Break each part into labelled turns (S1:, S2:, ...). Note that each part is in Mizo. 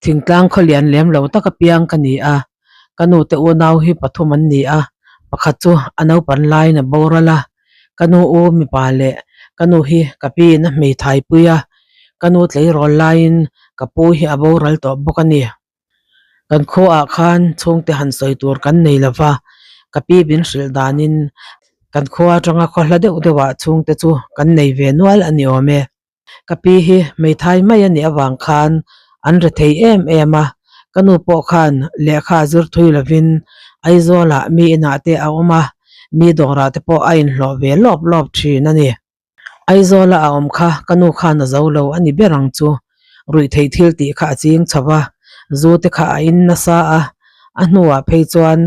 S1: Thingtlang khawlian lem lo taka piang ka ni a, ka nu te unau hi pathum an ni a, pakhat chu a naupan laiin a boral a, ka nu u mipa leh ka nu hi ka pi in a hmeithai pui a, ka nu tleirawl laiin ka pu hi a boral tawh bawk a ni. Kan khuaah khan chhungte han sawi tur kan nei lo va, ka pi min hrilh danin kan khua atanga khaw hla deuh deuhah chhungte chu kan nei ve nual a ni awm e. Ka pi hi hmeithai mai a nih avang khan an re thei em em a, ka nu pawh khan lehkha zir thui lovin Aizawlah mi inah te a awm a, mi dawrah te pawh a inhlawh ve lawp lawp thin a ni. Aizawla a awm kha ka nu khan a zo lo a ni ber ang chu, ruih theih thil tih kha a ching chho va, zu te kha a in nasa a, a hnuah phei chuan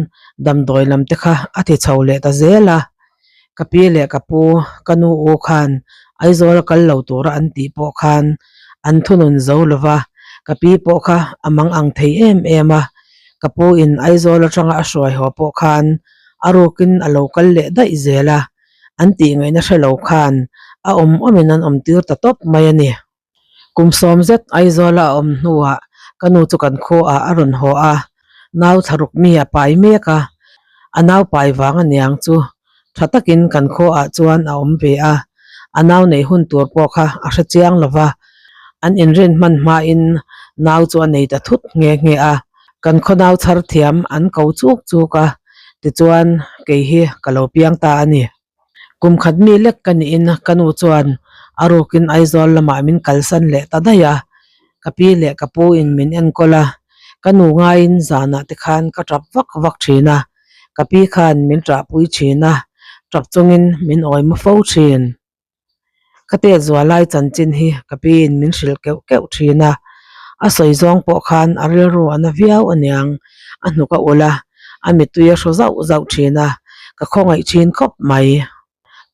S1: damdawi lam te kha a ti chho leh ta zel a. Ka pi leh ka pu, ka nu u khan Aizawl a kal lo tura an tih pawh khan an thunun zo lo va, ka pi pawh kha a mang ang thei em em a, ka pu in Aizawl atanga a hruai haw pawh khan a rukin a lo kal leh daih zel a, an tih ngaihna hre lo khan a awm awmin an awm tir ta tawp mai a ni. Kum sawm zet Aizawla a awm hnuah ka nu chu kan khuaah a rawn haw a, nau thlaruk mi a pai mek a, a nau pai vang aniang chu tha takin kan khuaah chuan a awm ve a, a nau neih hun tur pawh kha a hre chiang lo va, an inrin hman hmain nau chu a nei ta thut nghe nghe a, kan khaw nau chhar thiam an ko chuk chuk a, tichuan kei hi ka lo piang ta a ni. Kum khat mi lek ka niin ka nu chuan a rukin Aizawl lamah min kalsan leh ta daih a, ka pi leh ka pu in min enkawl a, ka nu ngaiin zanah te khan ka tap vak vak thin a, ka pi khan min ṭahpui thin a, tap chungin min awima fo thin. Ka tet zual lai chanchin hi ka pi in min hrilh keuh keuh thin a, a sawi zawng pawh khan a rilru a na viau aniang, a hnuk a ulh a, a mittui a hru zauh zauh thin a, ka khawngaih thin khawp mai.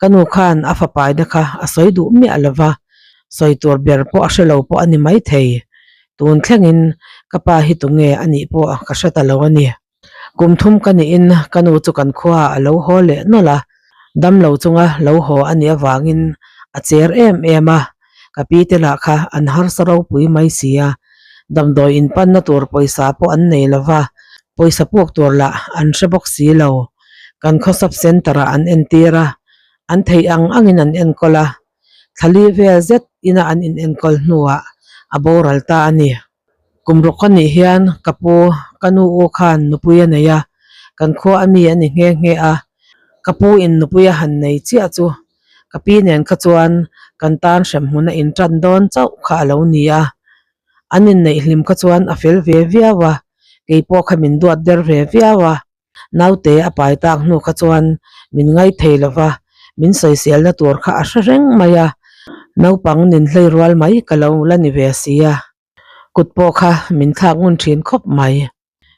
S1: Ka nu khan a fapaina kha a sawi duh miah lo va, sawi tur ber pawh a hre lo pawh a ni maithei. Tun thlengin ka pa hi tunge a nih pawh ka hre ta lo a ni. Kum thum ka niin ka nu chu kan khuaah a lo haw leh nawlh a, damlo chunga lo haw a nih avangin a cher em em a, ka pi te lah kha an harsa ropui mai si a, damdawi inpanna tur pawisa pawh an nei lo va, pawisa puk tur lah an hre bawk si lo. Kan khaw sub centre ah an entir a, an theih ang angin an enkawl a, thlali vel zet ina an inenkawl hnuah a boral ta a ni. Kum rawk ka nih hian ka pu, ka nu u khan nupui a nei a, kan khua a mi a ni nghe nghe a, ka pu in nupui a han nei chiah chu ka pi nen kha chuan kan tan hremhmun a intan dawn chauh kha a lo ni a, an inneih hlim kha chuan a fel ve viau a, keipawh kha min duat der ve viau a. Naute a pai tak hnu kha chuan min ngai thei lo va, min sawiselna tur kha a hre reng mai a, naupang nin hlei rual mai ka lo la ni ve si a, kut pawh kha min thlak ngun thin khawp mai.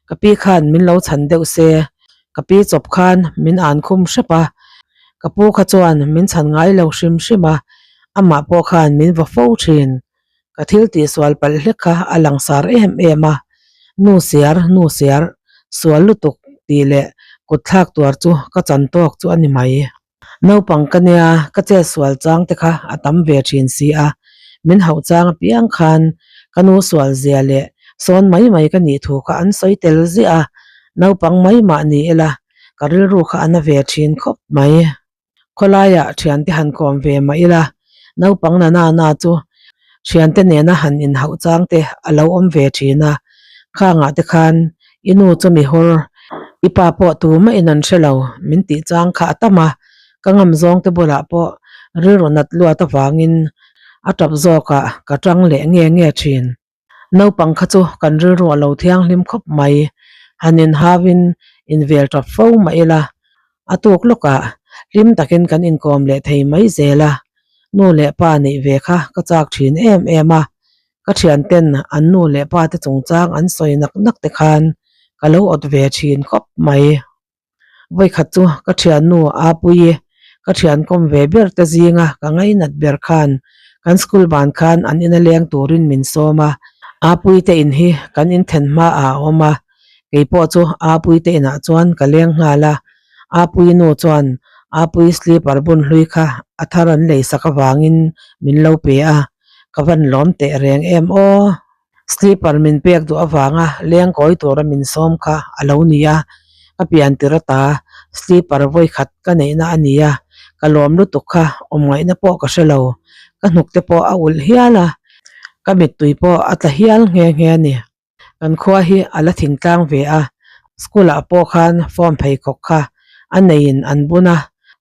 S1: Ka pi khan min lo chhan deuh se, ka pi chawp khan min an khum hrep a, ka pu kha chuan min chhan ngai lo hrim hrim a, amah pawh khan min va fo thin. Ka thil tihsual palh hlek kha a langsar em em a, nu siar, nu siar, sual lutuk tih leh kut thlak tuar chu ka chan tawk chu a ni mai. Naupang ka nia, ka chet sual chang te kha a tam ve thin si a, min hauh chang apiang khan ka nu sual zia leh sawn mai mai ka nih thu kha an sawi tel ziah a, naupang mai mah ni ila ka rilru kha a na ve thin khawp mai. Khawlaiah thiante han kawm ve mah ila, naupang na na na chu thiante nena han inhauh chang te a lo awm ve thin a, khangah te khan i nu chu mi hawr, i pa pawh tumah in an hre lo min tih chang kha a tam a, ka ngam zawng te bulah pawh rilru nat luat avangin a tap zawkah ka tang leh nge nge thin. Naupang kha chu kan rilru a lo thianghlim khawp mai. Han inhauin invel tap fo mah ila, a tuk lawkah hlim takin kan inkawm leh thei mai zel a. Nu leh pa neih ve kha ka chak thin em em a, ka thianten an nu leh pa te chungchang an sawi nak nak te khan ka lo awt ve thin khawp mai. Vawikhat chu ka thiannu Apuii ka thian kawm ve ber te zinga ka ngainat ber khan kan school ban khan an ina leng turin min sawm a, Apuii te in hi kan inthen hma ah a awm a, keipawh chu Apuii te inah chuan ka leng nghal a, Apuii nu chuan Apuii slipper bun hlui kha a thar an lei sak avangin min lo pe a, ka van lawm teh reng em aw. Slipper min pek duh avanga leng kawi tura min sawm kha a lo ni a, ka pian tir ata slipper vawikhat ka neihna a ni a, ka lawm lutuk kha awm ngaihna pawh ka hre lo, ka hnuk te pawh a ulh hial a, ka mittui pawh a tla hial nghe nghe a ni. Kan khua hi a la thingtlang ve a, school ah pawh khan form pheikhawk kha a neiin an bun a,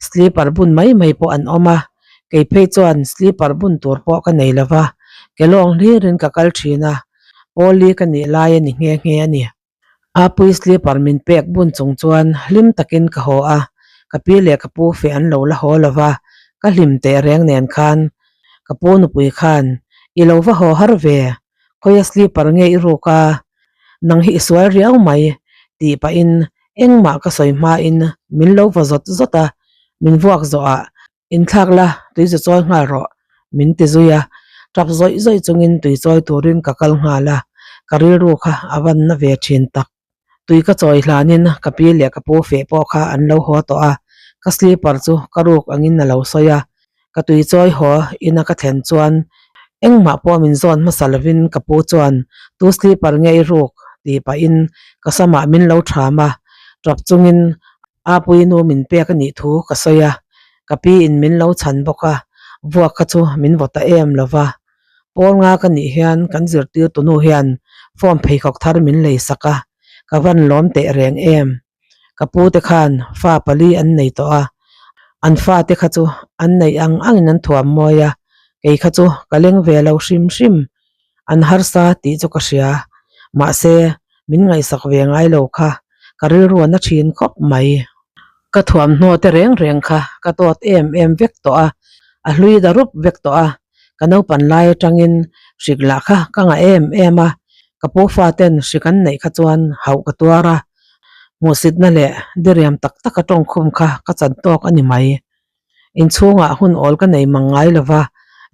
S1: slipper bun mai mai pawh an awm a, kei phei chuan slipper bun tur pawh ka nei lo va, ke lawng hlirin ka kal thin a, pawli ka nih lai a ni nghe nghe a ni. Apui slipper min pek bun chung chuan hlim takin ka haw a, ka pi leh ka pu feh an lo la haw lo va, ka hlim teh reng nen khan ka pu nupui khan i lo va haw har ve, Khawia slipper nge i ruk a, nang hi i sual riau mai tih pahin engmah ka sawi hmain min lo va zawt zawt a, min vuak zawhah inthlak la tui zu chawi nghal rawh min ti zui a, tap zawih zawih chungin tui chawi turin ka kal nghal a, ka rilru kha a van na ve thin tak. Tui ka chawi hlanin ka pi leh ka pu feh pawh kha an lo haw tawh a, ka slipper chu ka ruk angin a lo sawi a, ka tui chawi haw ina ka thlen chuan engmah pawh min zawn hmasa lovin ka pu chuan tu slipper nge i ruk tih pahin ka samah min lo tham a, tap chungin Apui nu min pek a nih thu ka sawi a, ka pi in min lo chhan bawk a, vuak kha chu min vaw ta em lova. Pawl nga ka nih hian kan zirtirtu nu hian form pheikhawk thar min lei sak a, ka van lawm teh reng em. Ka pu te khan fa pali an nei tawh a, an fa te kha chu an neih ang angin an thuam mawi a, kei kha chu ka leng ve lo hrim hrim. An harsa tih chu ka hria, mahse min ngaihsak ve ngai lo kha ka rilru a na thin khawp mai. Ka thuamhnaw te reng reng kha ka tawt em em vek tawh a, a hlui da rup vek tawh a, ka naupan lai atangin hrik lah kha ka ngah em em a, ka pu faten hrik an neih kha chuan hauh ka tuar a, hmuhsitna leh diriam tak taka tawngkhum kha ka chan tawk a ni mai. Inchhungah hun awl ka nei mang ngai lo va,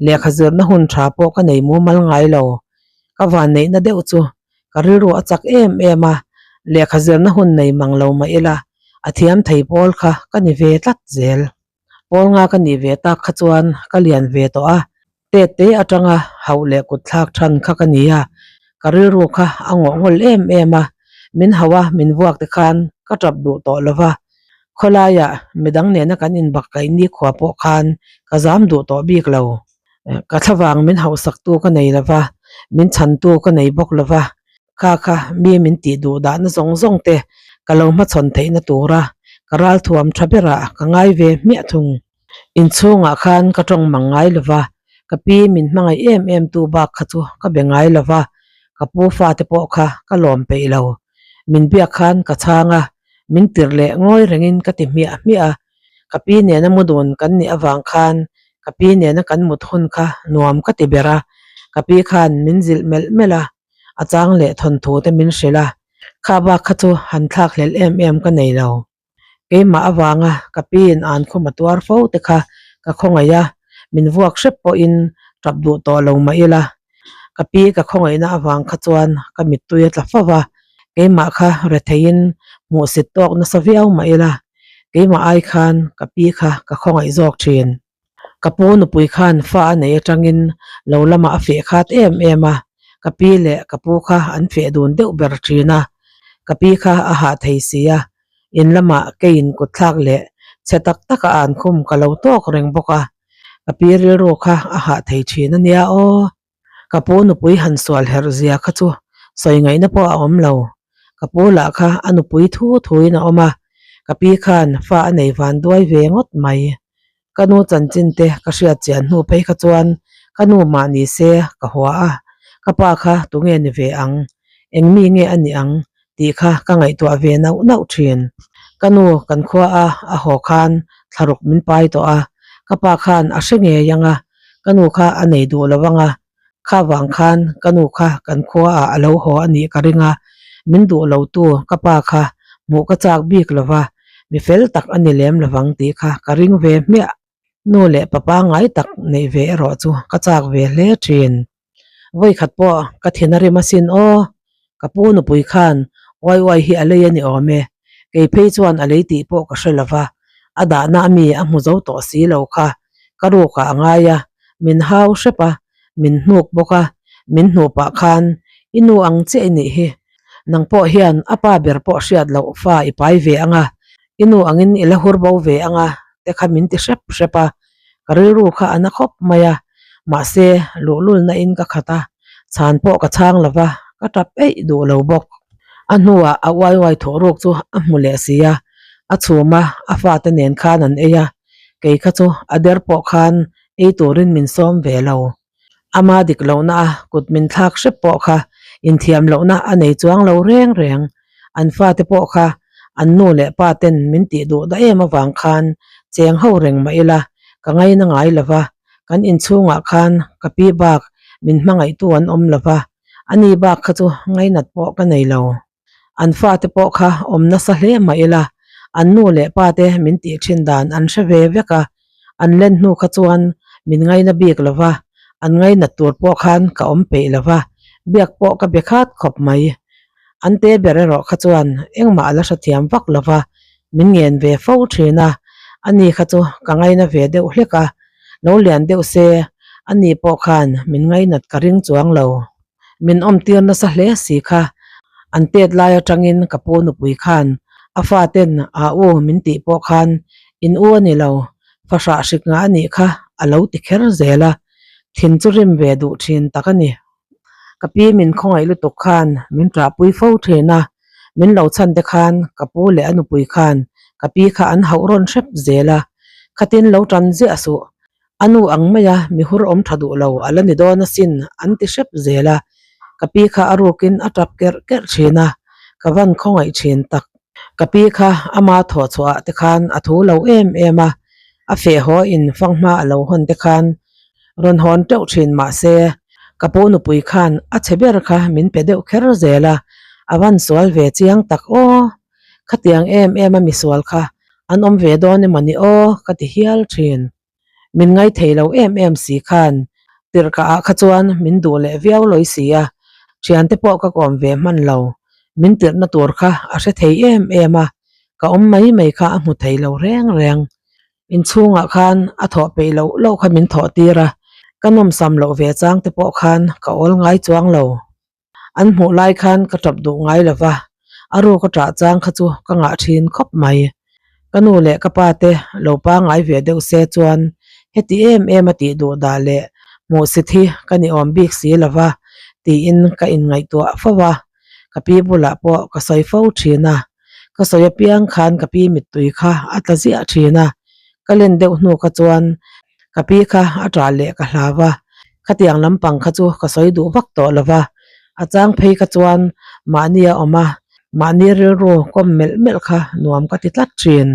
S1: lehkha zirna hun tha pawh ka nei mumal ngai lo. Ka vanneihna deuh chu ka rilru a chak em em a, lehkha zirna hun nei mang lo mah ila a thiam thei pawl kha ka ni ve tlat zel. Pawl nga ka nih ve tak kha chuan ka lian ve tawh a, tet te atanga hauh leh kut thlak than kha ka ni a, ka rilru kha a ngawh ngawl em em a, min hauh a min vuak te khan ka tap duh tawh lo va, khawlaiah midang nena kan inbak kaih nikhua pawh khan ka zam duh tawh bik lo. Ka thlavang min hauhsaktu ka nei lo va, min chhantu ka nei bawk lo va, Kha kha mi min tih duh dahna zawng zawng te ka lo hmachhawn theihna tura ka ralthuam tha berah ka ngai ve hmiah thung. Inchhungah khan ka tawng mang ngai lo va, ka pi min hmangaih em em tu bak kha chu ka be ngai lo va, ka pu fate pawh kha ka lawm peih lo. Min biak khan ka chhang a, min tirh leh ngawi rengin ka ti hmiah hmiah a, ka pi nena mu dun kan nih avang khan ka pi nena kan mut hun kha nuam ka ti ber a, ka pi khan min zilh melh melh a. a chang leh thawnthu te min hrilh a, kha bak kha chu han thlak hlelh em em ka nei lo. Keimah avanga ka piin an khum a tuar fo te kha ka khawngaih a, min vuak hrep pawhin tap duh tawh lo mah ila, ka pi ka khawngaihna avang kha chuan ka mittui a tla fo va, keimah kha retheiin hmuhsit tawk nasa viau mah ila, keimah ai khan ka pi kha ka khawngaih zawk thin. Ka pu nupui khan fa a nei atangin lo lamah a feh khat em em a, ka pi leh ka pu kha an feh dun deuh ber thin a, ka pi kha a hah thei si a, in lamah keiin kutthlak leh chhe tak taka an khum ka lo tawk reng bawk a, ka pi rilru kha a hah thei thin a nia aw. Ka pu nupui han sual herh zia kha chu sawi ngaihna pawh a awm lo. Ka pu lah kha a nupui thu thuin a awm a, ka pi khan fa a nei van duai ve ngawt mai. Ka nu chanchin te ka hriat chian hnu phei kha chuan ka nu mah ni se ka hua a, ka pa kha tunge ni ve ang, eng mi nge a nih ang tih kha ka ngaihtuah ve nauh nauh thin. Ka nu kan khua a a haw khan thlaruk min pai tawh a, ka pa khan a hre ngei ang a, ka nu kha a nei duh lo ang a, kha vang khan ka nu kha kan khua ah a lo haw a nih ka ring a, min duh lo tu ka pa kha hmuh ka chak bik lo va, mi fel tak a ni lem lovang tih kha ka ring ve hmiah. Nu leh pa pangngai tak neih ve erawh chu ka chak ve hle thin. Vawikhat pawh ka thin a rim asin aw, ka pu nupui khan uai uai hi a lei a ni awm e, kei phei chuan a lei tih pawh ka hre lo va, a dahna a mi a hmu zo tawh si lo kha ka rukah a ngai a, min hau hrep a, min hnuk bawk a, min hnuh pah khan. I nu ang chiah i nih hi. Nang pawh hian a pa ber pawh hriat loh fa i pai ve ang a, i nu angin i la hur bo ve ang a te kha min ti hrep hrep a. Ka rilru kha a na khawp mai a, mahse luhlulna in ka khat a, chhan pawh ka chhang lo va, ka tap eih duh lo bawk. A hnuah a uai uai thawh ruk chu a hmu leh si a, a chhum a, a fate nen khan an ei a, kei kha chu a der pawh khan ei turin min sawm ve lo. Ama dik lohna a kut min thlak hrep pawh kha inthiam lohna a nei chuang lo reng reng. An fate pawh kha an nu leh pa ten min tih duh dah em avang khan cheng ho reng mah ila ka ngaina ngai lo va, kan inchhungah khan ka pi bak min hmangaihtu an awm lo va, ani bak kha chu ngainat pawh ka nei lo. An fate pawh kha awm nasa hle mah ila, an nu leh pa te min tih thin dan an hre ve vek a, an len hnu kha chuan min ngaina bik lo va, an ngainat tur pawh khan ka awm peih lo va, biak pawh ka be khat khawp mai. An te ber erawh kha chuan engmah a la hrethiam vak lo va, min ngen ve fo thin a, ani kha chu ka ngaina ve deuh hlek a, lo lian deuh se ani pawh khan min ngainat ka ring chuang lo. Min awmtir nasa hle si kha. An tet lai atangin ka pu nupui khan a faten a u min tih pawh khan in u a ni lo, fahrah hrik ngah a nih kha a lo ti kher zel a, thin chu rim ve duh thin tak a ni. Ka pi min khawngaih lutuk khan min ṭahpui fo thin a, min lo chhan te khan ka pu leh a nupui khan ka pi kha an hauh rawn hrep zel a, khatin lo ṭan ziah suh. A nu ang maia mi hur awm tha duh lo a la ni dawn asin an ti hrep zel a, ka pi kha a rukin a tap kerh kerh thin a, ka van khawngaih thin tak. Ka pi kha ama thawh chhuah ah te khan a thu lo em em a, a feh haw in fanghma a lo hawn te khan rawn hawn teuh thin mah se ka pu nupui khan a chhe ber kha min pe deuh kher zel a, a van sual ve chiang tak aw. Khatiang em em a misual kha an awm ve dawn emaw ni aw ka ti hial thin. Min ngaithei lo em em si khan tirhkah ah kha chuan min duh leh viau lawi si a, thiante pawh ka kawm ve hman lo. Min tirhna tur kha a hre thei em em a, ka awm mai mai kha a hmu thei lo reng reng. Inchhungah khan a thawh peih loh loh kha min thawh tir a, ka nawmsam loh ve chang te pawh khan ka awl ngai chuang lo. An hmuh lai khan ka tap duh ngai lo va, a ruk a ṭah chang kha chu ka ngah ṭhin khawp mai. Ka nu leh ka pa te lo pangai ve deuh se chuan heti em em a tih duh dah leh hmuhsit hi ka ni awm bik si lo va tiin ka inngaihtuah fo a, ka pi bulah pawh ka sawi fo ṭhin a, ka sawi apiang khan ka pi mittui kha a tla ziah ṭhin a, ka len deuh hnu kha chuan Ka pi kha a ṭah leh ka hlau a, khatiang lampang kha chu ka sawi duh vak tawh lo va, a chang phei kha chuan mahni a awm a, mahni rilru kawm melh melh kha nuam ka ti tlat ṭhin.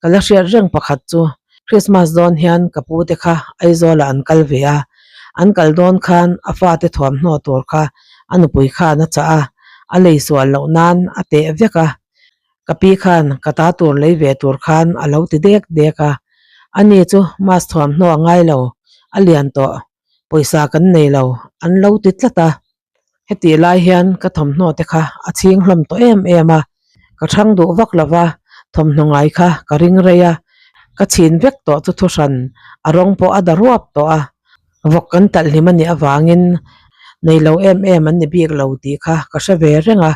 S1: Ka la hriat reng pakhat chu Christmas dawn hian ka pu te kha Aizawlah an kal ve a, an kal dawn khan a fate thuamhnaw tur kha a nupui khan a chah a, a lei sual loh nan a teh vek a, Ka pi khan ka ta tur lei ve tur khan a lo ti dek dek a, ani chu mass thuamhnaw a ngai lo, a lian tawh, pawisa kan nei lo an lo ti tlat a. Hetih lai hian ka thawmhnaw te kha a chhing hlawm tawh em em a, ka thang duh vak lo va, thawmhnaw ngai kha ka ring rei a, ka chhin vek tawh chu thuhran a rawng pawh a da ruap tawh a, vawk kan talh hlim a nih avangin nei lo em em an ni bik lo tih kha ka hre ve reng a.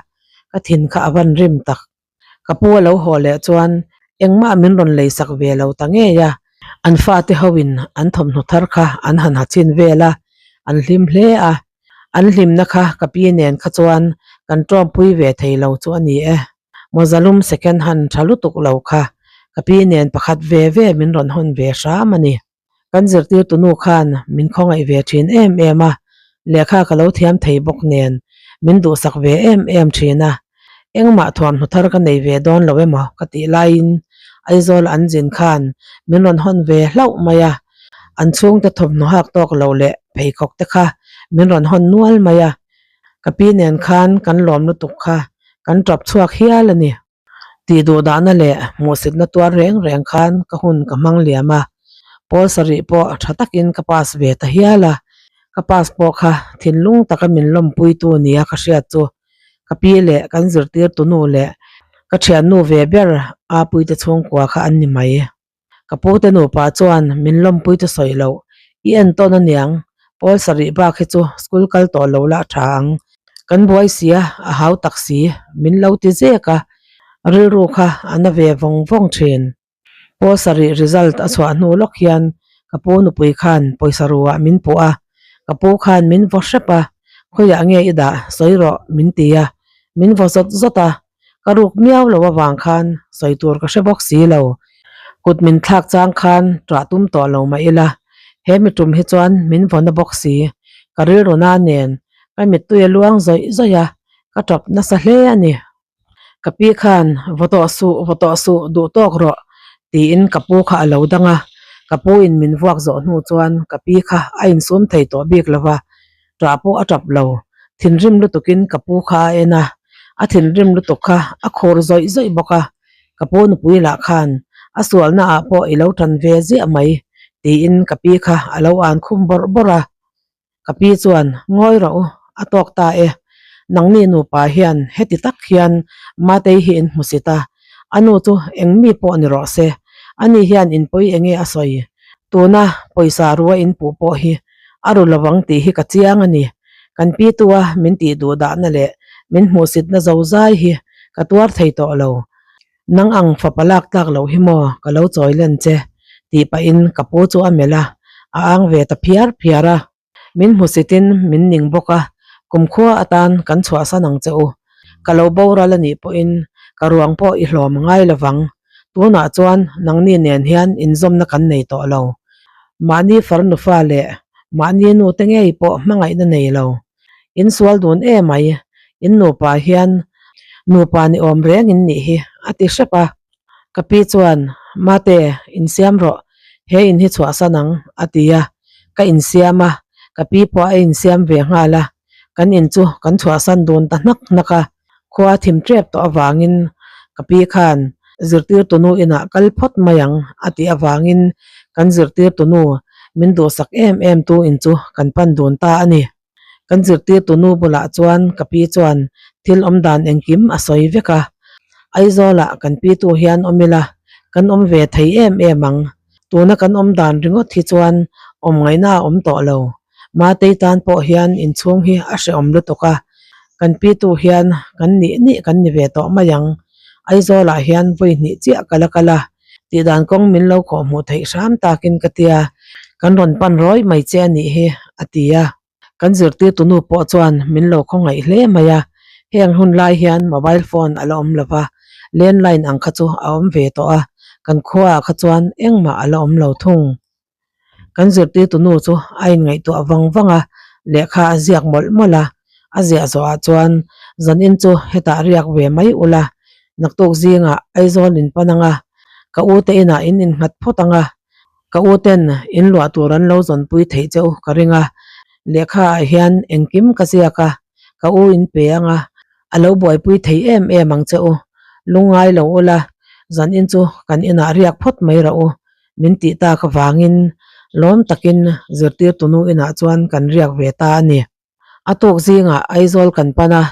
S1: Ka thin kha a van rim tak. Ka pu a lo haw leh chuan engmah min rawn lei sak ve lo ta ngei a. An fate hoin an thawmhnaw thar kha an han ha chin vel a, an hlim hle a. An hlimna kha ka pi nen kha chuan kan tawmpui ve thei lo chu a ni e. Mawzalum second hand tha lutuk lo kha ka pi nen pakhat ve ve min rawn hawn ve hram a ni. Kan zirtirtu nu khan min khawngaih ve thin em em a, lehkha ka lo thiam thei bawk nen min duhsak ve em em thin a. Engmah thuamhnaw thar ka nei ve dawn lo emaw ka tih laiin Aizawl an zin khan min rawn hawn ve hlauh mai a, an chhungte thawmhnaw hak tawk lo leh pheikhawk te kha min rawn hawn nual mai a. Ka pi nen khan kan lawm lutuk kha kan tap chhuak hial a ni. Tih duh dahna leh hmuhsitna tuar reng reng khan ka hun ka hmang liam a, pawl sarih pawh tha takin ka pass ve ta hial a, ka pass pawh kha thinlung taka min lawmpuitu nia ka hriat chu ka pi leh kan zirtirtu nu leh ka thiannu ve ber Apuite chhungkua kha an ni mai. Ka pu te nupa chuan min lawmpui chu sawi loh, i en tawn aniang, pawl sarih bak hi chu school kal tawh lo la a tha ang. Kan buai sia a hau tak si min lo ti zek a, rilru kha a na ve vawng vawng thin. Pawl sarih result a chhuah hnu lawk hian ka pu nupui khan pawisa ru ah min puh a, ka pu khan min vaw hrep a, khawiah nge i dah sawi rawh min ti a, min vaw zawt zawt a, ka ruk miau lo avang khan sawi tur ka hre bawk si lo. Kut min thlak chang khan ṭah tum tawh lo mah ila, he mi tum hi chuan min vaw na bawk si, ka rilru na nen ka mittui a luang zawih zawih a, ka ṭap nasa hle a ni. Ka pi khan, Vaw tawh suh, vaw tawh suh, duh tawk rawh, tiin ka pu kha a lo dang a. Ka pu in min vuak zawh hnu chuan ka pi kha a insum thei tawh bik lo va, ṭah pawh a ṭap lo. Thinrim lutukin ka pu kha a en a, a thinrim lutuk kha a khur zawih zawih bawk a. Ka pu nupui lah khan, A sualna ah pawh i lo ṭan ve ziah mai, tiin ka pi kha a lo an khum bawrh bawrh a. Ka pi chuan, Ngawi rawh u, a tawk ta e. Nangni nupa hian heti tak hian Matei hi in hmusit a, a nu chu eng mi pawh ni rawh se, ani hian in pawi enge a sawi? Tuna pawisa rua in puh pawh hi a ru lovang tih hi ka chiang a ni. Kan pi tua min tih duh dahna leh min hmuhsitna zo zai hi ka tuar thei tawh lo. Nang ang fapa lak tlak loh hi maw ka lo chawi len che tih pahin ka pu chu a melh a, a ang ve ta phiar phiar a. Min hmusitin min ning bawk a, kumkhua atan kan chhuahsan ang che u. Ka lo boral a nih pawhin ka ruang pawh i hlawm ngai lovang. Tunah chuan nangni nen hian inzawmna kan nei tawh lo. Mahni farnu fa leh mahni nu te ngei pawh hmangaihna nei lo. In sual dun emai, in nupa hian nupa ni awm reng in nih hi a ti hrep a. Ka pi chuan, Mate, insiam rawh, he in hi chhuahsan ang, a ti a. Ka insiam a, ka pi pawh a insiam ve nghal a. Kan in chu kan chhuahsan dun ta hnak hnak a. Khua thim tep tawh avangin ka pi khan zirtirtunu inah kal phawt mai ang a tih avangin kan zirtirtunu min duhsak em em tu in chu kan pan dun ta a ni. Kan zirtirtunu bulah chuan ka pi chuan thil awm dan engkim a sawi vek a, Aizawlah kan pi tu hian awm ila kan awm ve thei em em ang. Tuna kan awm dan ringawt hi chuan awm ngaihna a awm tawh lo. Matei tan pawh hian inchhung hi a hrehawm lutuk a, kan pitu hian kan nih nih kan ni ve tawh mai ang. Aizawlah hian vawi hnih chiah ka la kal a, tihdan kawng min lo khawh hmuh theih hram takin ka tia, kan rawn pan rawi mai che a nih hi, a ti a. Kan zirtirtu nu pawh chuan min lo khawngaih hle mai a, heng hun lai hian mobile phone a la awm lo va, landline ang kha chu a awm ve tawh a, kan khuaah kha chuan engmah a la awm lo thung. Kan zirtirtu nu chu a inngaihtuah vang vang a, lehkha a ziak mawlh mawlh a, a ziah zawhah chuan zanin chu hetah riak ve mai ula, naktuk zingah Aizawl in pan ang a, ka u te inah in innghat phawt ang a, Ka u ten in luah tur an lo zawnpui theih che u ka ring a, lehkha ah hian engkim ka ziak a, ka u in pe ang a, a lo buaipui thei em em ang che u. Lungngai lo ula, zan in chu kan inah riak phawt mai rawh u, min tih tak avangin lawm takin zirtirtunu inah chuan kan riak ve ta a ni. A tuk zingah Aizawl kan pan a,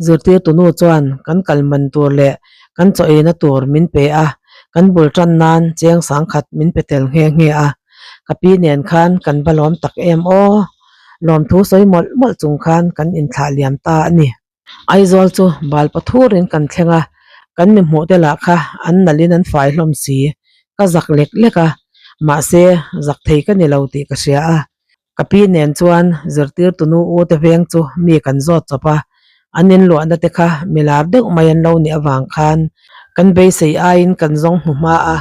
S1: zirtirtunu chuan kan kal man tur leh kan chaw eina tur min pe a, kan bul tan nan cheng sangkhat min pe tel nghe nghe a. Ka pi nen khan kan va lawm tak em aw! Lawmthu sawi mawlh mawlh chung khan kan inthlah liam ta a ni. Aizawl chu bal pathurin kan thleng a, kan mi hmuh te lah kha an nalhin an fai hlawm si. Ka zak lek lek a, mahse zak thei ka ni lo tih ka hria a. Ka pi nen chuan zirtirtunu u te veng chu mi kan zawt chawp a, an inluahna te kha milar deuh mai an lo nih avang khan kan beisei aiin kan zawng hmu hma a,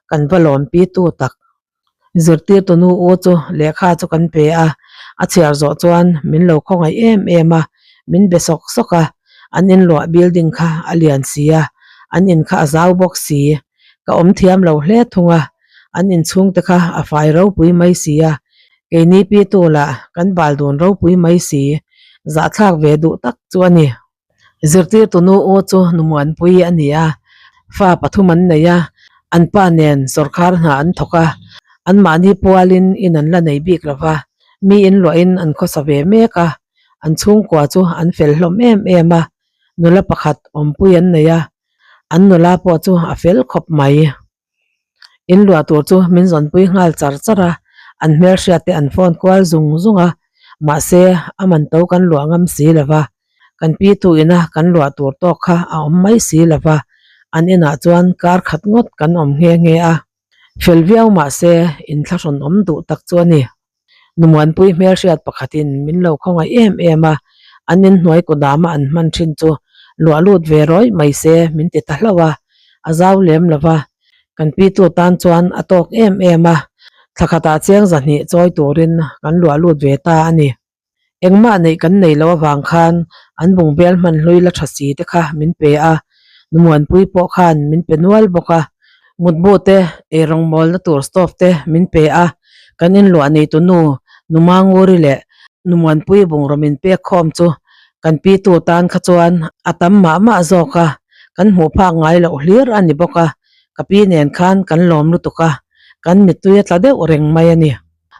S1: kan va lawm pi tu tak. Zirtirtunu u chu lehkha chu kan pe a, a chhiar zawh chuan min lo khawngaih em em a, min be sawk sawk a, an inluah building kha a lian si a, an in kha a zau bawk si. Ka awm thiam lo hle thung a, an inchhung te kha a fai ropui mai si a, keini pitu lah kan bal dun ropui mai si, zahthlak ve duh tak chu a ni. Zirtirtu nu u chu Numuanpui a ni a, fa pathum an nei a, an pa nen sawrkhar hna an thawk a, anmahni pualin in an la nei bik lo va, mi inluahin an khawsa ve mek a, an chhungkua chu an fel hlawm em em a, nula pakhat awmpui an nei a, an nula pawh chu a fel khawp mai. In luah tur chu min zawnpui nghal char char a, an hmelhriat te an phone kual zung zung a, mahse a man to kan luah ngam si lo va. Kan pi tu ina kan luah tur tawk kha a awm mai si lo va, an inah chuan kar khat ngawt kan awm nghe nghe a. Fel viau mah se inthlahrun awm duh tak chu a ni. Numuanpui hmelhriat pakhatin min lo khawngaih em em a, an inhnuai kudama an hman thin chu luah lut ve rawih mai se min ti ta hlauh a, a zau lem lo va, kan pitu tan chuan a tawk em em a, thla khatah chiang zahnih chawi turin kan luah lut ve ta a ni. Engmah neih kan nei loh avang khan an bungbel hman hlui la tha si te kha min pe a, Numuanpui pawh khan min pe nual bawk a, mutbu te, eirawng mawlna tur stove te min pe a, kan inluah neitu nu Numanguri leh Numuanpui bungraw min pek khawm chu kan pitu tan kha chuan a tam mah mah zawk a, kan hmuh phak ngai loh hlir a ni bawk a, ka pi nen khan kan lawm lutuk a, kan mittui a tla deuh reng mai a ni.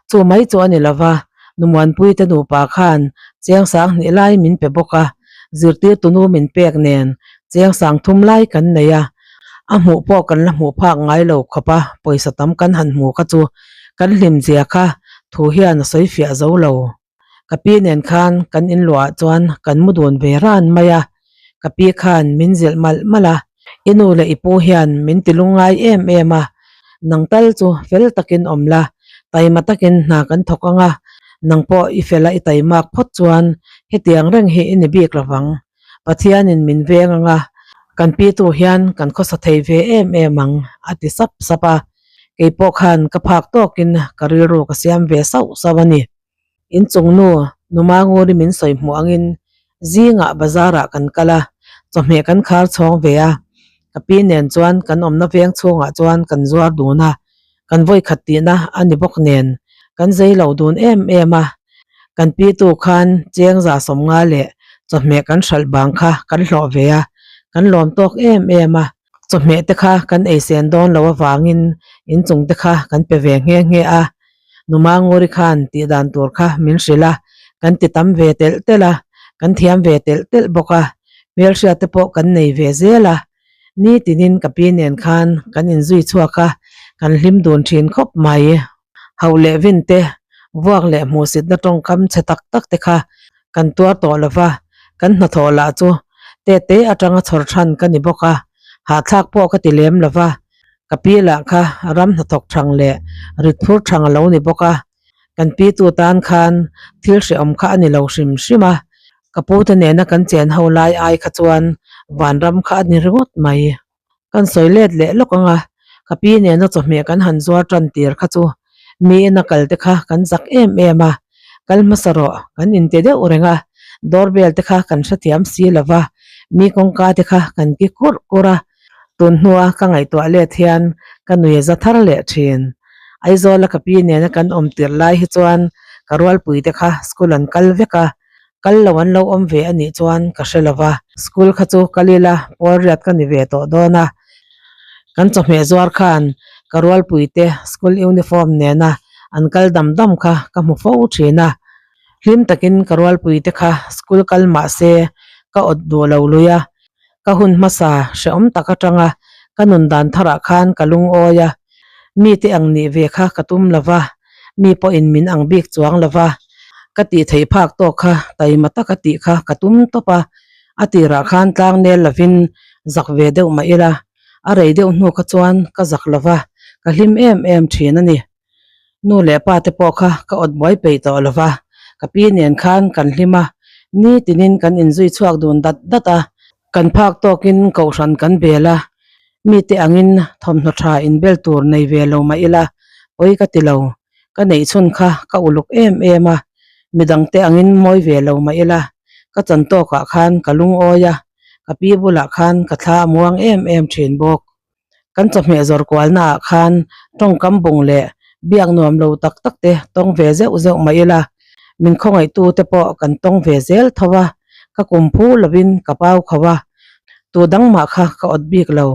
S1: Chu mai chu a ni lo va, Numuanpuite nupa khan cheng sang hnih lai min pe bawk a, zirtirtu nu min pek nen cheng sang thum lai kan nei a, a hmuh pawh kan la hmuh phak ngai lo khawp a, pawisa tam kan han hmu kha chu kan hlim zia kha thu hian a sawi fiah zo lo. Ka pi nen khan kan inluah chuan kan mu dun ve ran mai a, ka pi khan min zilh malh malh a, i nu leh i pu hian min ti lungngai em em a, nang tal chu fel takin awm la, taima takin hna kan thawk ang a, nang pawh i fel a i taimak phawt chuan hetiang reng hi i ni bik lo vang, Pathianin min veng ang a, kan pi tu hian kan khawsa thei ve em em ang a ti sap sap a, kei pawh khan ka phak tawkin ka rilru ka siam ve sauh sauh a ni. Inchung nu Numanguri min sawi hmuh angin zingah bazar ah kan kal a, chawhmeh kan khar chhawng ve a, ka pi nen chuan kan awmna veng chhungah chuan kan zuar dun a, kan vawikhat tihna a ni bawk nen kan zei lo dun em em a, kan pi tu khan cheng za sawmnga leh chawhmeh kan hralh bang kha kan hlawh ve a, kan lawm tawk em em a, chawhmeh te kha kan ei sen dawn lo avangin inchung te kha kan pe ve nghe nghe a. Numanguri khan tih dan tur kha min hrilh a, kan ti tam ve telh telh a, kan thiam ve telh telh bawk a, hmelhriat te pawh kan nei ve zel a, nitinin ka pi nen khan kan inzui chhuak a, kan hlim dun thin khawp mai. Hauh leh vin te, vuak leh hmuhsitna tawngkam chhe tak tak te kha kan tuar tawh lo va, kan hnathawh lah chu tete atanga chhawr than ka ni bawk a, hahthlak pawh ka ti lem lo va, Ka pi lah kha ram hnathawk thang leh rit phur thang a lo ni bawk a, kan pi tu tan khan thil hrehawm kha a ni lo hrim hrim a, ka pu te nena kan chen ho lai ai kha chuan vanram kha a ni ringawt mai. Kan sawi let leh lawk ang a, ka pi nena chawhmeh kan han zuar tan tir kha chu mi ina kal te kha kan zak em em a, kal hmasa rawh kan inti deuh reng a, doorbell te kha kan hrethiam si lo va, mi kawngka te kha kan ki kurh kurh a, Tun hnua ka ngaihtuah let hian ka nui za thar leh thin. Aizawla ka pi nena kan awm tirh lai hi chuan ka rualpui te kha school an kal vek a, kal lo an lo awm ve a nih chuan ka hre lo va. School kha chu kal ila pawl riat ka ni ve tawh dawn a, kan chawhmeh zuar khan ka rualpui te school uniform nena an kal dam dam kha ka hmu fo thin a. Hlim takin ka rualpui te kha school kal mah se ka awt duh lo lui a, Ka hun hmasa hrehawm tak atanga ka nun dan tharah khan ka lungawi a, mite ang nih ve kha ka tum lo va, mi pawhin min ang bik chuang lo va, ka tih theih phak tawk kha taima taka tih kha ka tum tawp a, a tirah khan tlang nel lovin zak ve deuh mah ila, a rei deuh hnu kha chuan ka zak lo va, ka hlim em em thin a ni. Nu leh pa te pawh kha ka awt buai peih tawh lo va, ka pi nen khan kan hlim a, nitinin kan inzui chhuak dun dat dat a, kan phak tawkin kohhran kan bel a, mite angin thawmhnaw tha inbel tur nei ve lo mah ila pawi ka ti lo, ka neih chhun kha ka uluk em em a, midangte angin mawi ve lo mah ila ka chan tawkah khan ka lungawi a, ka pi bulah khan ka thla a muang em em thin bawk. Kan chawhmeh zawr kualna ah khan tawngkam bung leh biak nuam lo tak tak te tawng ve zeuh zeuh mah ila, min khawngaihtu te pawh kan tawng ve zel tho a, ka kum phu lovin ka pau kho a, tu dang mah kha ka awt bik lo.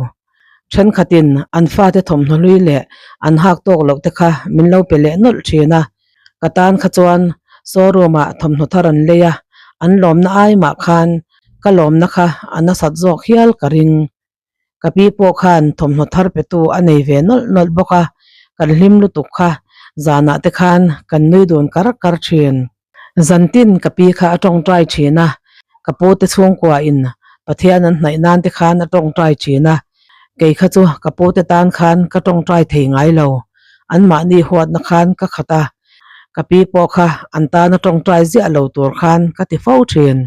S1: Thenkhatin an fate thawmhnaw hlui leh an hak tawk loh te kha min lo pe leh nawlh thin a, ka tan kha chuan showroom ah thawmhnaw thar an lei a, an lawmna ai mah khan ka lawmna kha a nasat zawk hial ka ring. Ka pi pawh khan thawmhnaw thar petu a nei ve nawlh nawlh bawk a, kan hlim lutuk kha zanah te khan kan nui dun kar kar thin. Zantin ka pi kha a tawngtai thin a, Ka pu te chhungkua in Pathian an hnaih nan te khan a tawngtai thin a, kei kha chu ka pu te tan khan ka tawngtai thei ngai lo. Anmahni huatna khan ka khat a, ka pi pawh kha an tana tawngtai ziah lo tur khan ka ti fo thin.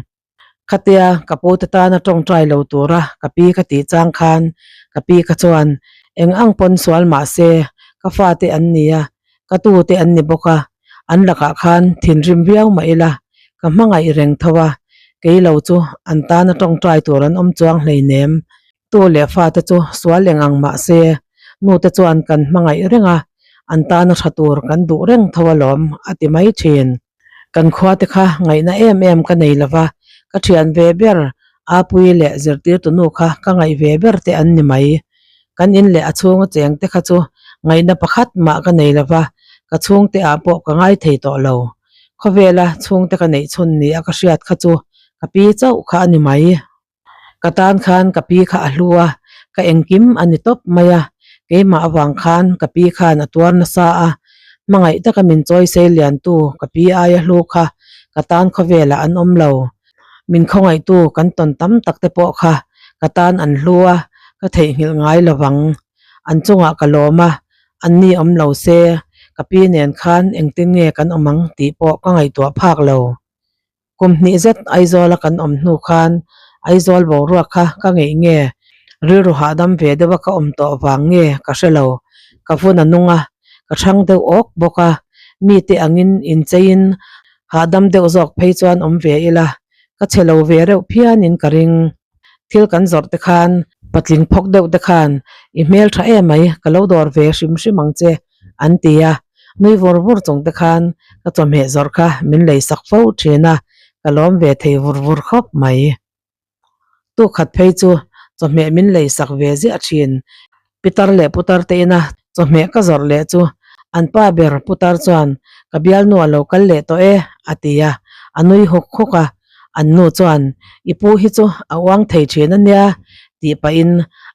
S1: Khatia ka pu te tana tawngtai lo tura ka pi ka tih chang khan ka pi kha chuan eng ang pawn sual mah se ka fate an nia, ka tute an ni bawk a, an lakah khan thinrim viau mah ila ka hmangaih reng tho a, kei lo chu an tana tawngtai tur an awm chuang hleinem. Tu leh fate chu sual eng ang mah se nute chuan kan hmangaih reng a, an tana tha tur kan duh reng tho alawm a ti mai thin. Kan khua te kha ngaihna em em ka nei lova, ka thian ve ber Apuii leh zirtirtu nu kha ka ngaih ve ber te an ni mai. Kan in leh a chhunga cheng te kha chu ngaihna pakhat mah ka nei lova, ka chhungte ah pawh ka ngai thei tawh lo. Khawvela chhungte ka neih chhun ni a ka hriat kha chu ka pi chauh kha a ni mai. Ka tan khan ka pi kha a hlu a, ka engkim a ni tawp mai a, keimah avang khan ka pi khan a tuar nasa a, hmangaih taka min chawi sei liantu ka pi aia hlu kha ka tan khawvelah an awm lo. Min khawngaihtu kan tawn tam tak te pawh kha ka tan an hlu a, ka theihnghilh ngai lovang. An chungah ka lawm a, anni awm lo se ka pi nen khan engtin nge kan awm ang tih pawh ka ngaihtuah phak lo. Kum hnih zet Aizawla kan awm hnu khan Aizawl boruak kha ka ngeih nge, rilru hahdam ve deuha ka awm tawh vang nge ka hre lo. Ka vun a nung a, ka chhang deuh awk bawk a, mite angin incheiin hahdam deuh zawk phei chuan awm ve ila, ka chhe lo ve reuh phianin ka ring. Thil kan zawrh te khan patling phawk deuh te khan i hmel tha emai ka lo dawr ve hrim hrim ang che an ti a, nui vur vur chung te khan ka chawhmeh zawrh kha min lei sak fo thin a, ka lawm ve thei vur vur khawp mai. Tukhat phei chu chawhmeh min lei sak ve ziah thin. Pitar leh putar te ina chawhmeh ka zawrh leh chu an pa ber putar chuan ka bialnu a lo kal leh tawh e a ti a, a nui hawk hawk a, an nu chuan i pu hi chu a uang thei thin a nia tih pahin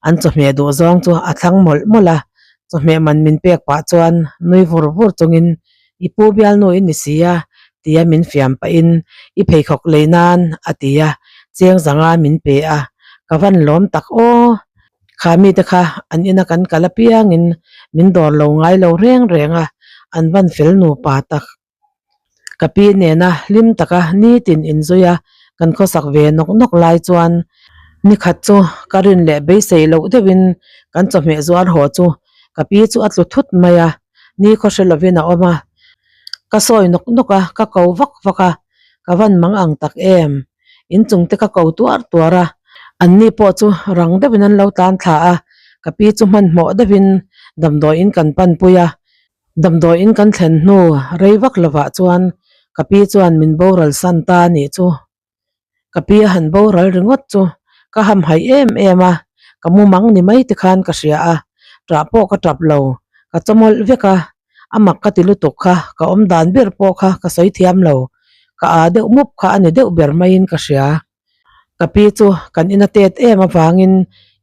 S1: an chawhmeh duh zawng chu a thlang mawlh mawlh a, chawhmeh man min pek pah chuan nui vur vur chungin i pu bialnu i ni si a tia min fiam pahin i pheikhawk lei nan a ti a, cheng zanga min pe a, ka van lawm tak aw. Kha mite kha an ina kan kal apiangin min dawr lo ngai lo reng reng a, an van fel nupa tak. Ka pi nena hlim taka nitin inzui a kan khawsak ve nawk nawk lai chuan nikhat chu ka rin leh beisei loh deuhin kan chawhmeh zuar haw chu ka pi chu a tlu thut mai a, ni khaw hre lovin a awm a. Ka sawi nawk nawk a, ka ko vak vak a, ka van mang ang tak em. Inchung te ka ko tuar tuar a, anni pawh chu rang deuhin an lo tlan thla a, ka pi chu hmanhmawh deuhin damdawiin kan panpui a, damdawiin kan thlen hnu rei vak lovah chuan ka pi chuan min boral san ta a nih chu. Ka pi a han boral ringawt chu ka hamhaih em em a, ka mumang ni mai te khan ka hria a, ṭah pawh ka ṭap lo, ka chawmawlh vek a, a mak ka ti lutuk kha, ka awm dan ber pawh kha ka sawi thiam lo, ka aa deuh mup kha a ni deuh ber maiin ka hria. Ka pi chu kan ina tet em avangin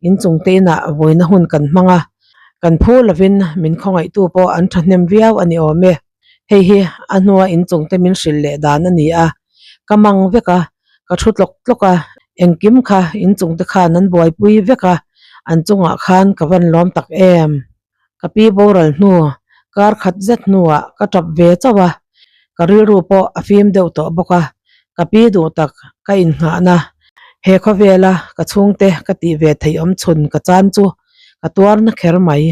S1: inchung te inah vawiina hun kan hmang a, kan phu lovin min khawngaihtu pawh an thahnem viau a ni awm e. Hei hi a hnua inchung te min hrilh leh dan a ni a, ka mang vek a, ka thu tlawk tlawk a, engkim kha inchung te khan an buaipui vek a, an chungah khan ka van lawm tak em. Ka pi boral hnu kar khat zet hnuah ka tap ve chauh a, ka rilru pawh a fim deuh tawh bawk a, ka pi duh tak ka innghahna he khawvela ka chhungte ka tih ve theih awm chhun ka chan chu ka tuar na kher mai.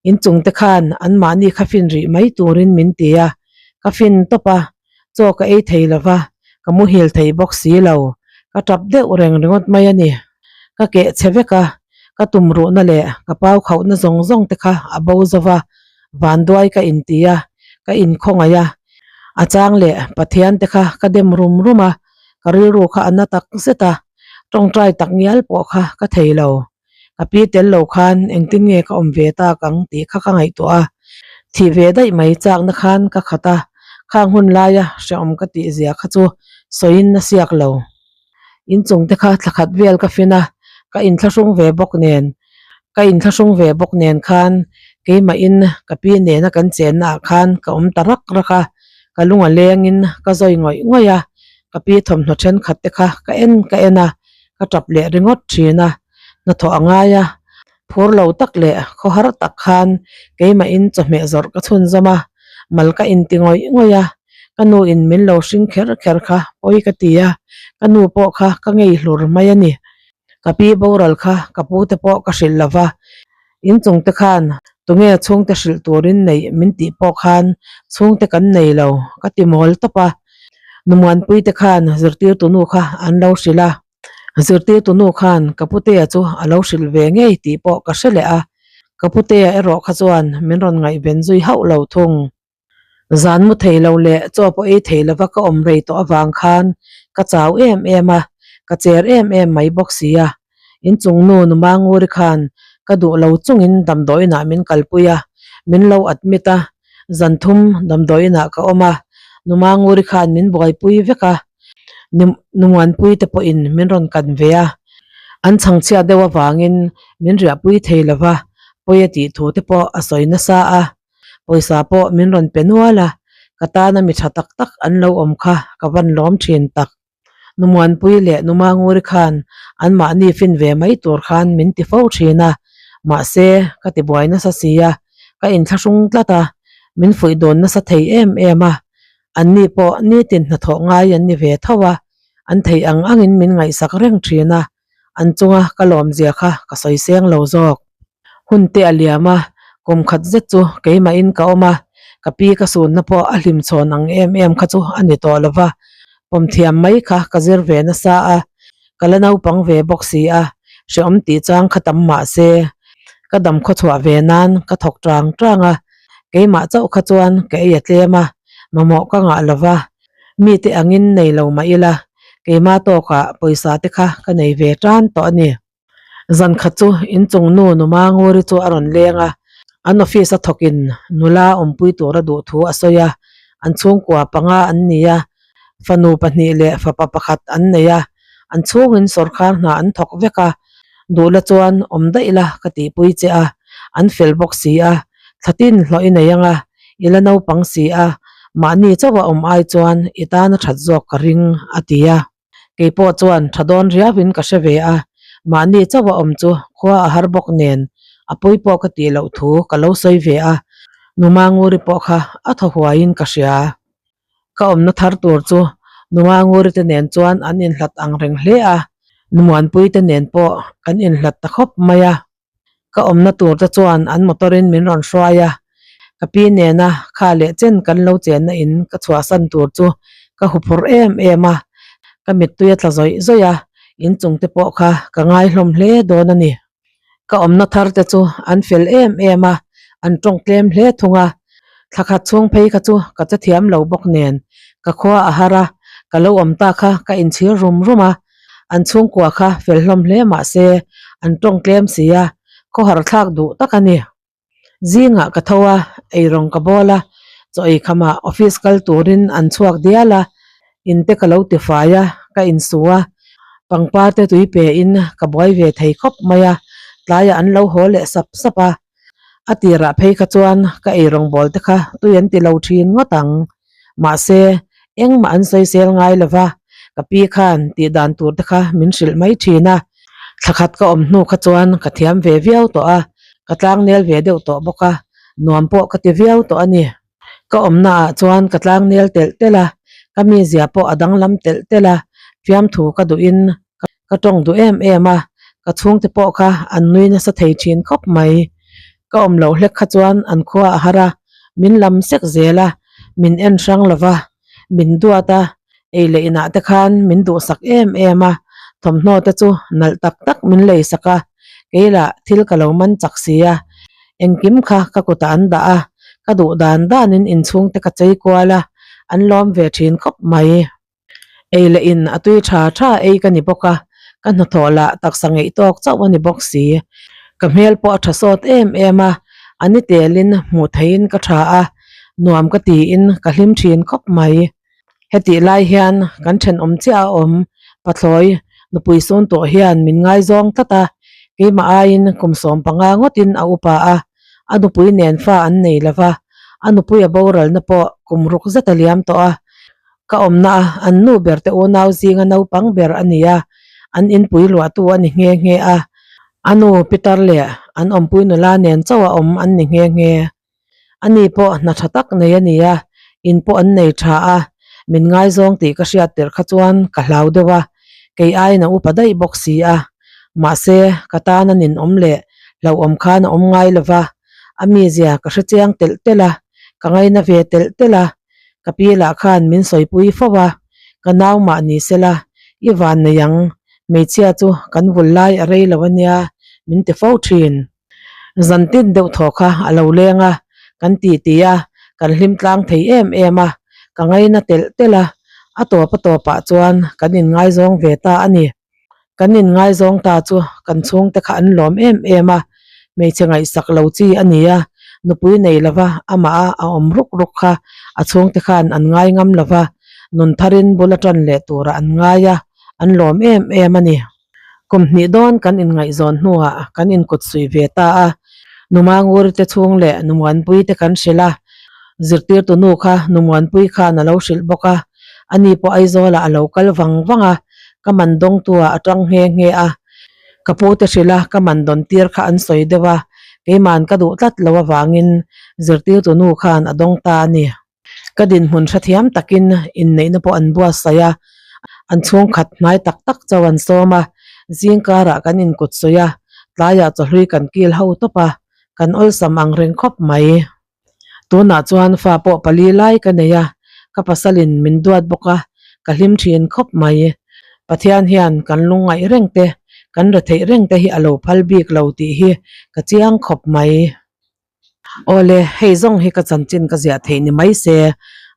S1: Inchung te khan anmahni kha fin rih mai turin min ti a, ka fin tawp a, chaw ka ei thei lo va, ka muhil thei bawk si lo, ka tap deuh reng ringawt mai a ni. Ka keh chhe vek a, ka tum ruhna leh ka pau khauhna zawng zawng te kha a bo zo va, vanduai ka inti a, ka inkhawngaih a, a chang leh Pathian te kha ka dem rum rum a, ka rilru kha a na tak zet a, tawngtai tak ngial pawh kha ka thei lo. Ka pi tel lo khan engtin nge ka awm ve tak ang tih kha ka ngaihtuah a, thih ve daih mai chakna khan ka khat a, khang hun laia hrehawm ka tih zia kha chu sawiin a siak lo. Inchung te kha thla khat vel ka fin a, ka inthlahrung ve bawk nen, ka inthlahrung ve bawk nen khan keimahin ka pi nena kan chenna ah khan ka awm ta rak rak a, ka lung a lengin ka zawi ngawih ngawih a. Ka pi thawmhnaw thenkhat te kha ka en ka en a, ka tap leh ringawt thin a, hnathawh a ngai a, phur lo tak leh khawhar tak khan keimahin chawhmeh zawrh ka chhunzawm a, mal ka inti ngawih ngawih a, ka nu in min lo hring kher kher kha pawi ka ti a, ka nu pawh kha ka ngei hlur mai a ni. Ka pi boral kha ka pu te pawh ka hrilh lo va, inchung te khan tunge chhungte hrilh turin neih min tih pawh khan chhungte kan nei lo ka ti mawl tawp a, Numuanpui te khan zirtirtu nu kha an lo hrilh a, zirtirtu nu khan ka putea chu a lo hrilh ve ngei tih pawh ka hre leh a, ka putea erawh kha chuan min rawn ngaihven zui hauh lo thung. Zan mu thei lo leh chaw pawh ei thei lova ka awm rei tawh avang khan ka chau em em a, ka cher em em mai bawk si a. Inchung nu Numanguri khan ka duh lo chungin damdawiinah min kalpui a, min lo admit a, zan thum damdawiinah ka awm a, Numanguri khan min buaipui vek a, Numuanpui te pawhin min rawn kan ve a, an chhangchhiat deuh avangin min riahpui thei lova, pawi a tih thu te pawh a sawi nasa a. Pawisa pawh min rawn pe nual a, ka tana mi tha tak tak an lo awm kha ka van lawm thin tak. Numuanpui leh Numanguri khan anmahni fin ve mai tur khan min ti fo thin a, mahse ka ti buai nasa si a, ka inthlahrung tlat a, min fuih dawn nasa thei em em a, anni pawh nitin hnathawh ngai an ni ve tho a, an theih ang angin min ngaihsak reng thin a, an chunga ka lawmzia kha ka sawi seng lo zawk. Hun te a liam a, kum khat zet chu keimahin ka awm a, ka pi ka sunna pawh a hlim chhawn ang em em kha chu a ni tawh lo va, pawm thiam mai kha ka zir ve nasa a, ka la naupang ve bawk si a, hrehawm tih chang kha tam mah se, ka dam khawchhuah ve nan ka thawk tang tang a, keimah chauh kha chuan ka ei a tlem a, mamawh ka ngah lo va, mite angin nei lo mah ila, keima tawkah pawisa te kha ka nei ve tan tawh a ni. Zan khat chu inchung nu Numa Nguri chu a rawn leng a, an office a thawkin nula awmpui tura duh thu a sawi a, an chhungkua panga an ni a, fanu pahnih leh fapa pakhat an nei a, an chhungin sawrkar hna an thawk vek a, duh la chuan awm daih la ka tihpui che a, an fel bawk si a, thlatin hlawh i nei ang a, i la naupang si a, mahni chauh a awm ai chuan i tan a that zawk ka ring a ti a. Kei pawh chuan tha dawn riauin ka hre ve a, mahni chauh a awm chu khua a har bawk nen a pawi pawh ka tih loh thu ka lo sawi ve a, Numa Nguri pawh kha a thaw huaiin ka hria. Ka awmna thar tur chu Numa Nguri te nen chuan an inhlat ang reng hle a, Numuanpui te nen pawh kan inhlat ta khawp mai a. Ka awmna tur te chuan an motor in min rawn hruai a, ka pi nena kha leh chen kan lo chenna in ka chhuahsan tur chu ka huphurh em em a, ka mittui a tla zawih zawih a, inchung te pawh kha ka ngai hlawm hle dawn a ni. Ka awmna thar te chu an fel em em a, an tawng tlem hle thung a, thla khat chhung phei kha chu ka che thiam lo bawk nen ka khua a har a, ka lo awm ta kha ka inchhir rum rum a, An chhungkua kha fel hlawm hle mah se an tawng tlem si a, khawhar thlak duh tak a ni. Zingah ka tho a, eirawng ka bawl a, chaw ei khamah office kal turin an chhuak dial a, in te ka lo ti fai a, ka insu a, pangpar te tui pe in ka buai ve thei khawp mai a, tlaiah an lo haw leh sap sap a, a tirah phei kha chuan ka eirawng bawl te kha tui an ti lo thin ngawt ang. Mahse, engmah an sawisel ngai lo va, ka pi khan tih dan tur te kha min hrilh mai thin a. Thla khat ka awm hnu kha chuan ka thiam ve viau tawh a, ka tlangnel ve deuh tawh bawk a, nuam pawh ka ti viau tawh a ni. Ka awmna ah chuan ka tlangnel telh telh a, ka mizia pawh a danglam telh telh a, fiamthu ka duhin ka tawng duh em em a, ka chhungte pawh kha an nui nasa thei thin khawp mai. Ka awm loh hlek kha chuan an khua a har a, min lam sek zel a, min en hrang lo va, min duat a, ei leh inah te khan min duhsak em em a, thawmhnaw te chu nalh tak tak min lei sak a, kei lah thil ka lo man chak si a, engkim kha ka kutah an dah a, ka duh dan danin inchhungte ka chei kual a, an lawm ve thin khawp mai. Ei leh in a tui tha tha ei ka ni bawk a, ka hnathawh lah taksa ngeih tawk chauh a ni bawk si. Ka hmel pawh a tha sawt em em a, a ni telin hmuh theihin ka tha a, nuam ka tiin ka hlim thin khawp mai. Hetih lai hian kan thenawm chiah a awm, Pathlawi nupui sun tawh hian min ngaizawng tlat a, keimah aiin kum 15 ngawtin a upa a, a nupui nen fa an nei lo va, a nupui a boralna pawh kum ruk zet a liam tawh a. Ka awmna a an nu ber te unau zinga naupang ber a ni a, an inpui luahtu a ni nghe nghe a. A nu Peter leh an awmpui nula nen chauh a awm an ni nghe nghe. Ani pawh hna tha tak nei a ni a, in pawh an nei tha a, min ngaizawng tih ka hriat tirh kha chuan ka hlau deuh a, kei aiin a upa daih bawk si a. Mahse, ka tan a ninawm leh hlauhawm khan a awm ngai lo va, a mizia ka hre chiang telh telh a, ka ngaina ve telh telh a, ka pi lah khan min sawipui fo a, ka nau mah ni sela, i van nei ang, hmeichhia chu kan vul lai a rei lo a nia, min ti fo thin. Zan tin deuh thaw kha a lo leng a, kan ti ti a, kan hlim tlang thei em em a, ka ngaina telh telh a, a tawp a tawpah chuan kan inngaizawng ve ta a ni. Kan inngaizawng ta chu kan chhungte kha an lawm em em a, hmeichhe ngaihsak lo chi a ni a, nupui nei lova amah a a awm ruk ruk kha a chhungte khan an ngai ngam lova, nun tharin bul a tan leh turah an ngai a, an lawm em em a ni. Kum hnih dawn kan inngaihzawn hnuah kan inkut suih ve ta a, Numanguri te chhung leh Numuanpui te kan hrilh a, zirtirtu nu kha Numuanpui khan a lo hrilh bawk a, ani pawh Aizawlah a lo kal vang vang a, ka man dawngtuah a tang nghe nghe a, ka pu te hrilh a ka man dawn tir kha an sawi deuh a, keiman ka duh tlat lo avangin zirtirtu nu khan a dawng ta a ni. Ka dinhmun hrethiam takin inneihna pawh an buatsaih a, an chhungkhat hnai tak tak chauh an sawm a, zingkarah kan inkut sawi a, tlaiah chawhlui kan kil ho tawp a, kan awlsam ang reng khawp mai. Tunah chuan fa pawh pali lai ka nei a, ka pasalin min duat bawk a, ka hlim thin khawp mai. Pathian hian kan lungngaih reng te, kan retheih reng te hi a lo phal bik lo tih hi ka chiang khawp mai. Awle, hei zawng hi ka chanchin ka ziah theih ni mai se,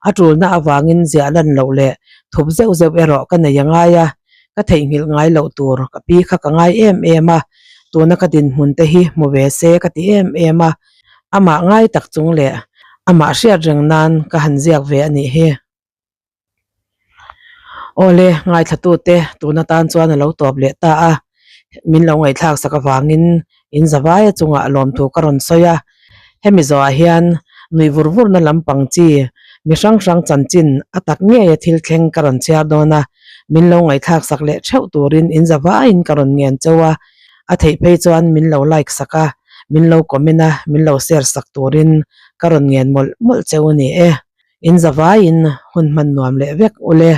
S1: a tulna avangin ziah lan loh leh thup zeuh zeuh erawh ka nei a ngai a, ka theihnghilh ngai loh tur ka pi kha ka ngai em em a, tuna ka dinhmun te hi hmu ve se ka ti em em a, amah ngai tak chung leh amah hriat reng nan ka han ziak ve a nih hi. Awle, ngaithlatute tun atan chuan a lo tawp leh ta a, min lo ngaihthlak sak avangin in zavaia chungah lawmthu ka rawn sawi a, hemi zawhah hian nui vur vurna lampang chi mi hrang hrang chanchin a tak ngeia thil thleng ka rawn chhiar dawn a, min lo ngaihthlak sak leh theuh turin in zavaiin ka rawn ngen cheu a, a theih phei chuan min lo like sak a, min lo comment a, min lo share sak turin ka rawn ngen mawlh mawlh cheu a ni e. In zavaiin hun hman nuam leh vek ule.